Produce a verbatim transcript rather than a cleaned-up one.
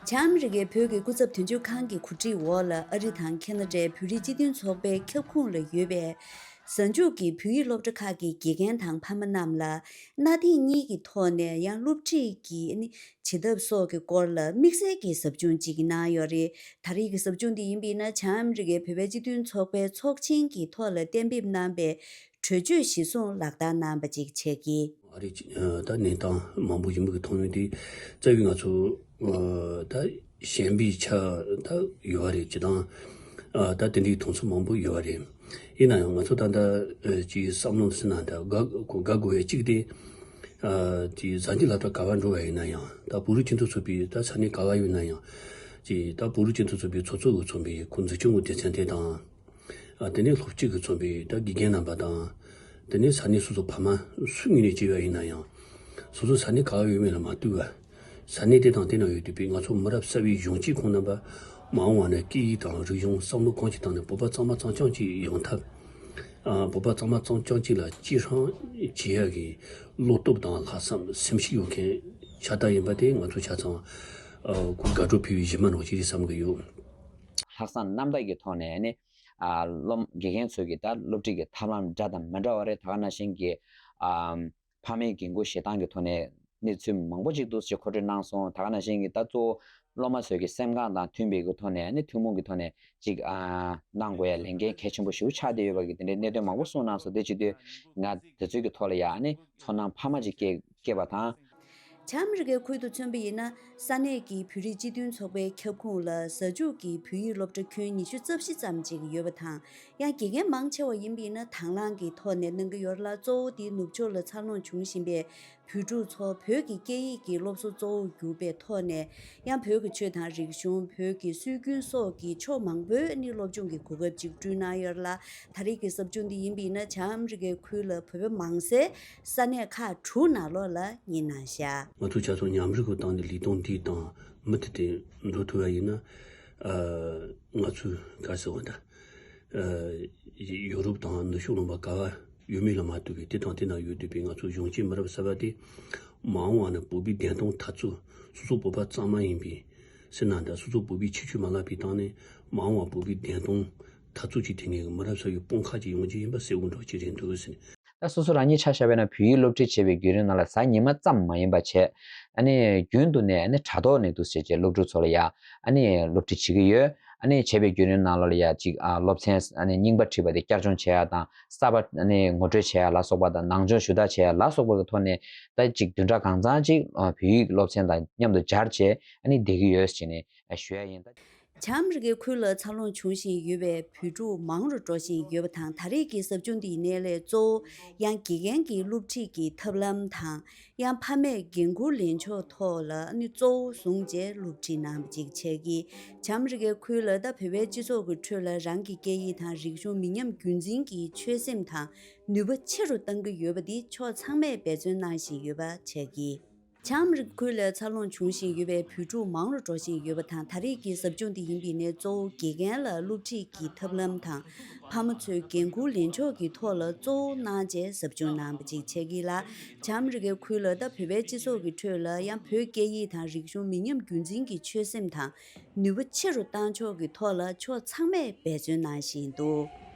བྱང་ཨ་མི་རི་ཀའི་བོད་ཀྱི་སྐུ་ཚབ་དོན་གཅོད་ཁང་གི་གོ་སྒྲིག་འོག་ལ། ཨ་རི་དང་ཁེ་ན་ཌའི་བོད་རིགས་སྤྱི་མཐུན་ཚོགས་པའི་ཁྱབ་ཁོངས་ལ་ཡོད་པའི་གཟའ་མཇུག་གི་བོད་ཡིག་སློབ་གྲྭ་ཁག་གི་དགེ་རྒན་དང་ཕ་མ་རྣམས་ལ་གནའ་དེང་གཉིས་ཀྱི་ཐོག་ནས་ཡང་སློབ་ཁྲིད་ཀྱི་ཨ་ནི་བྱེད་ཐབས་སོགས་ཀྱི་སྐོར་ལ་དམིགས་བསལ་གྱི་ཟབ་སྦྱོང་ཅིག་གནང་ཡོད་རེད། ད་རེས་ཀྱི་ཟབ་སྦྱོང་འདི་ཡིན་པ་ཡིན་ན། བྱང་ཨ་མི་རི་ཀའི་བོད་པའི་སྤྱི་མཐུན་ཚོགས་པའི་ཚོགས་ཆེན་གྱི་ཐོག་ལ་གཏན་འབེབས་གནང་པའི་གྲོས་ཆོད་གཞིར་བཟུང་ལག་བསྟར་གནང་བ་ཅིག་བྱས་ཀྱི། ཨ་རི་ད་གནས་སྟངས་མང་པོ་ཡིན་པ་གི་ཐོག་ནས། དེ་རྩ་བའི་ང་ཚོ་ད་གཞན་པའི་ཆ་ད་ཡོད་པ་རེད། ཅི་དང་ད་དེ་འདྲའི་མཐོང་ཚུལ་མང་པོ་ཡོད་པ་རེད། ཡིན་ན་ཡང་ང་ཚོ་ད་ལྟ་ཅིག་བསམ་བློ་ཟིན་ན་ད་དགའ་དགའ་དགོས་པའི་གཅིག་དེ། ཅིག་གཟའ་མཇུག་སློབ་གྲྭ་ག་པར་འགྲོ་བ་ཡིན་ན་ཡང་། ད་བོད་རིགས་སྤྱི་མཐུན་ཚོགས་པའི་ད་ས་གནས་ག་པར་ཡོད་ན་ཡང་། ཅིག་ད་བོད་རིགས་སྤྱི་མཐུན་ཚོགས་པའི་ཚོགས་གཙོ་གི་ཚོགས་པའི་ཁོ་འཛིན་སྐྱོང་གི་སྡེ་ཚན་དེ་དང་། ཨ་དེ་ནས་སློབ་སྤྱི་གི་ཚོགས་པའི་ད་དགེ་རྒན་རྣམ་པ་དང་། དེ་ནས་ས་གནས་སོ་སོ་ཕ་མ་སུ་ངོས་ནས་བྱས་པ་ཡིན་ན་ཡང་། སོ་སོ་ས་གནས་ག་པར་ཡོད་མེད་ལ་མ་ལྟོས་པར། ས་གནས་དེ་དང་དེ་ན་ཡོད་བསྡད་པའི་ང་ཚོ་མི་རབས་གསར་བའི་གཞོན་སྐྱེས་ཁོང་རྣམ་པ་མ་འོངས་པ་ན་སྐད་ཡིག་དང་རིག་གཞུང་བསམ་བློ་གང་ཅིའི་ཐོག་ནས་བོད་པ་གཙང་མ་གཙང་རྐྱང་ཅིག་ཡོང་ཐབས། ཨ་བོད་པ་གཙང་མ་གཙང་རྐྱང་ཅིག་ལ་སྐྱེད་སྲིང་བྱེད་ཡག་གི་བློ་སྟོབས་དང་ལྷག་བསམ་སེམས་ཤུགས་ཡོད་མཁན་ཤ་སྟག་ཡིན་པ་དེ་ང་ཚོ་ཆ་ཚང་ཨ་དགའ་སྤྲོ་འཕེལ་བའི་གཞི་མ་ནང་བཞིན་རེད་བསམ་གྱི་ཡོད། ལྷག་བསམ་རྣམ་དག་གི་ཐོག་ནས་ནི། ཨ་སློབ་དགེ་རྒན་ཚོས་ཀྱི་ད་སློབ་ཁྲིད་ཀྱི་ཐབས་ལམ་འདྲ་དང་མི་འདྲ་བ་རེད། ད་ག་ནང་བཞིན་གྱི་ཨ་ཕ་མའི་འགན་ཁུར་བཞེས་སྟངས་ཀྱི་ཐོག་ནས་གནས་ཚུལ་མང་པོ་ཅིག་འདུག་ཅེས་མཁོ་སྤྲོད་གནང་སོང་། ད་ག་ནང་བཞིན་གྱི་ད་གཙོ་བོ་སློབ་མ་ཚོས་ཀྱི་སེམས་ཁམས་དང་མཐུན་པའི་གི་ཐོག་ནས་ནི་ཐུན་མོང་གི་ཐོག་ནས་ཅིག་ཨ་གནང་དགོས་ཡ་ལས་འགན་གལ་ཆེན་པོ་ཞིག་ཆགས་བསྡད་ཡོད་པ་གི་དེ་འདྲའི་གནད་དོན་མང་པོ་གསུངས་གནང་སོང་། དེ་བྱེད་དུས་ང་དེ་ཚོའི་གི་ཐོག་ལ་ཡ་ནི་ཚོར་སྣང་འཕར་མ་ཅིག་སྐྱེ་སྐྱེས་པ་དང་། བྱང་ཨ་མི་རི་ཀའི་ཁུལ་དུ་མཚོན་པ་ཡིན་ན། ས་གནས་ཀྱི་བོད་རིགས་སྤྱི་མཐུན་ཚོགས་པའི་ཁྱབ་ཁོངས་ལ་གཟའ་མཇུག་གི་བོད་ཡིག་སློབ་གྲྭ་ཁྱོན་ཉི་ཤུ་རྩ་བཞི་ཙམ་ཅིག་ཡོད་པ་དང་། ཡང་དགེ་རྒན་མང་ཆེ་བ་ཡིན་པ་ཡིན་ན་དང་བླངས་ཀྱི་ཐོག་ནས་གནང་གི་ཡོད་ལ། གཙོ་བོ་དེ་ནུབ་ཕྱོགས་ལ་འཚར་ལོངས་བྱུང་བཞིན་པའི་བོད་ཕྲུག་ཚོ་བོད་ཀྱི་སྐད་ཡིག་གི་སློབ་གསོ་གཙོ་བོར་གྱུར་པའི་ཐོག་ནས། ཡང་བོད་ཀྱི་ཆོས་དང་རིག་གཞུང་། བོད་ཀྱི་སྲོལ་རྒྱུན་སོགས་ཀྱི་ཕྱོགས་མང་པོའི་ནི་སློབ་སྦྱོང་གི་གོ་སྐབས་ཅིག་བསྐྲུན་གནང་ཡོད་ལ། ད་རེས་ཀྱི་ཟབ་སྦྱོང་འདི་ཡིན་པ་ཡིན་ན། བྱང་ཨ་མི་རི་ཀའི་ཁུལ་ལ་བོད་པ་མང་སའི་ས་གནས་ཁག་དྲུག་ནང་ལོགས་ལ་གཉེར་གནང་བཞག་ང་ཚོ་ཆ་ཚང་མཉམ་རུབ་ཀྱི་སྟེང་ནས་ལས་དོན་འདིའི་སྟེང་མུ་མཐུད་དེ་འགྲོ་ཐུབ་པ་ཡིན་ན། ཨ་ང་ཚོས་ག་རེ་ཟེར་བ་ད། ཨ་ཡོ་རོབ་དང་ནུབ་ཕྱོགས་ལུང་པ་ག་པར་ཡོད་མེད་ལ་མ་ལྟོས་པའི་དེ་དང་དེ་ན་ཡོད་བསྡད་པའི་ང་ཚོ་གཞོན་སྐྱེས་མི་རབས་གསར་པ་དེ། མ་འོངས་པ་ན་བོད་པའི་བདེན་དོན་འཐབ་རྩོད། སོ་སོ་བོད་པ་གཙང་མ་ཡིན་པའི་ཟེར་ན་འདྲ། སོ་སོ་བོད་པའི་ཁྱད་ཆོས་མ་བརླག་པའི་སྟེང་ནས་མ་འོངས་པ་བོད་པའི་བདེན་དོན་འཐབ་རྩོད་ཅིག་དེ་ངེད་ཀྱི་མི་རབས་གསར་པའི་དཔུང་ཁག་ཅིག་ཡོང་རྒྱུ་ཡིན་པ་གསལ་པོ་འགྲོ་གི་རེད་འདུག་ཟེར་ནས། ད་སོ་སོ་རང་ཉིད་ཆ་བཞག་པ་ཡིན་ན་བོད་ཡིག་སློབ་ཁྲིད་བྱེད་པའི་བརྒྱུད་རིམ་ནང་ལ་གཟའ་ཉི་མ་ཙམ་མ་ཡིན་པ་བྱས། ཨ་ནི་རྒྱུན་དུ་ནས་ཨ་ནི་དྲ་ཐོག་ནས་འདུག་སེ་བྱས་བྱས་སློབ་ཕྲུག་ཚོ་ལ་ཡ་ཨ་ནི་སློབ་ཁྲིད་བྱེད་ཀྱི་ཡོད། ཨ་ནི་བྱས་པའི་བརྒྱུད་རིམ་ནང་ལོགས་ལ་ཡ་ཅིག་ཨ་སློབ་ཚན་ཨ་ནི་རྙིང་པ་ཁྲིད་པ་དེ་བསྐྱར་སྦྱོང་བྱེད་ཡ་དང་། གསར་པ་ཨ་ནི་ངོ་སྤྲོད་བྱེད་ཡ་ལ་སོགས་པ་དང་། ནང་སྦྱོང་ཞུ་དག་བྱེད་ཡ་ལ་སོགས་པ་གི་ཐོག་ནས་ད་ཅིག་བདུན་ཕྲག་གང་ཚང་ཅིག་ཨ་བོད་ཡིག་སློབ་ཚན་དང་མཉམ་དུ་སྦྱར་བྱས་ཨ་ནི་བསྡད་ཀྱི་ཡོད་ཟེར་ནས་ཞུ་ཡ་ཡིན། ད། བྱང་ཨ་མི་རི་ཀའི་ཁུལ་ལ་འཚར་ལོངས་བྱུང་བཞིན་ཡོད་པའི་བོད་ཕྲུག་མང་རུ་འགྲོ་བཞིན་ཡོད་པ་དང་། ད་རེས་ཀྱི་ཟབ་སྦྱོང་འདིའི་སྣེ་ལེན་གཙོ་བོ་ཡང་དགེ་རྒན་གྱི་སློབ་ཁྲིད་ཀྱི་ཐབས་ལམ་དང་། ཡང་ཕ་མས་འགན་འཁུར་ལེན་ཕྱོགས་ཐོག་ལ་ནི་གཙོ་བོ་བཟུང་རྗེས་སློབ་ཁྲིད་གནང་བ་ཅིག་བྱས་ཀྱི། བྱང་ཨ་མི་རི་ཀའི་ཁུལ་ལ་ད་བོད་པའི་སྤྱི་ཚོགས་ཀྱི་ཁྲོད་ལ་རང་གི་སྐད་ཡིག་དང་རིག་གཞུང་མི་ཉམས་རྒྱུན་འཛིན་གྱི་ཆོད་སེམས་དང་ནུས་པ་ཆེ་རུ་གཏང་གི་ཡོད་པ་འདི་ཕྱོགས་ཚང་མས་འབད་བརྩོན་གནང་བཞིན་ཡོད་པ་བྱས་ཀྱི། བྱང་ཨ་མི་རི་ཀ་ཁུལ་ལ་འཚར་ལོངས་བྱུང་བཞིན་ཡོད་པའི་བོད་ཕྲུག་མང་རུ་འགྲོ་བཞིན་ཡོད་པ་དང་། ད་རེས་ཀྱི་ཟབ་སྦྱོང་འདི་ཡིན་པའི་ནས་གཙོ་བོ་དགེ་རྒན་ལ་སློབ་ཁྲིད་ཀྱི་ཐབས་ལམ་དང་། ཕ་མ་ཚོས་འགན་འཁུར་ལེན་ཕྱོགས་ཀྱི་ཐོག་ལ་གཙོ་བོ་གནང་བྱས་ཟབ་སྦྱོང་གནང་བ་ཅིག་བྱེད་ཀྱི་ལ། བྱང་ཨ་མི་རི་ཀའི་ཁུལ་ལ་ད་བོད་པའི་སྤྱི་ཚོགས་ཀྱི་ཁྲོད་ལ་ཡང་བོད་སྐད་ཡིག་དང་རིག་གཞུང་མི་ཉམས་རྒྱུན་འཛིན་གྱི་ཆོད་སེམས་དང་ནུས་པ་ཆེ་རུ་གཏང་ཕྱོགས་ཀྱི་ཐོག་ལ་ཕྱོགས་ཚང་མས་འབད་བརྩོན་གནང་བཞིན་འདུག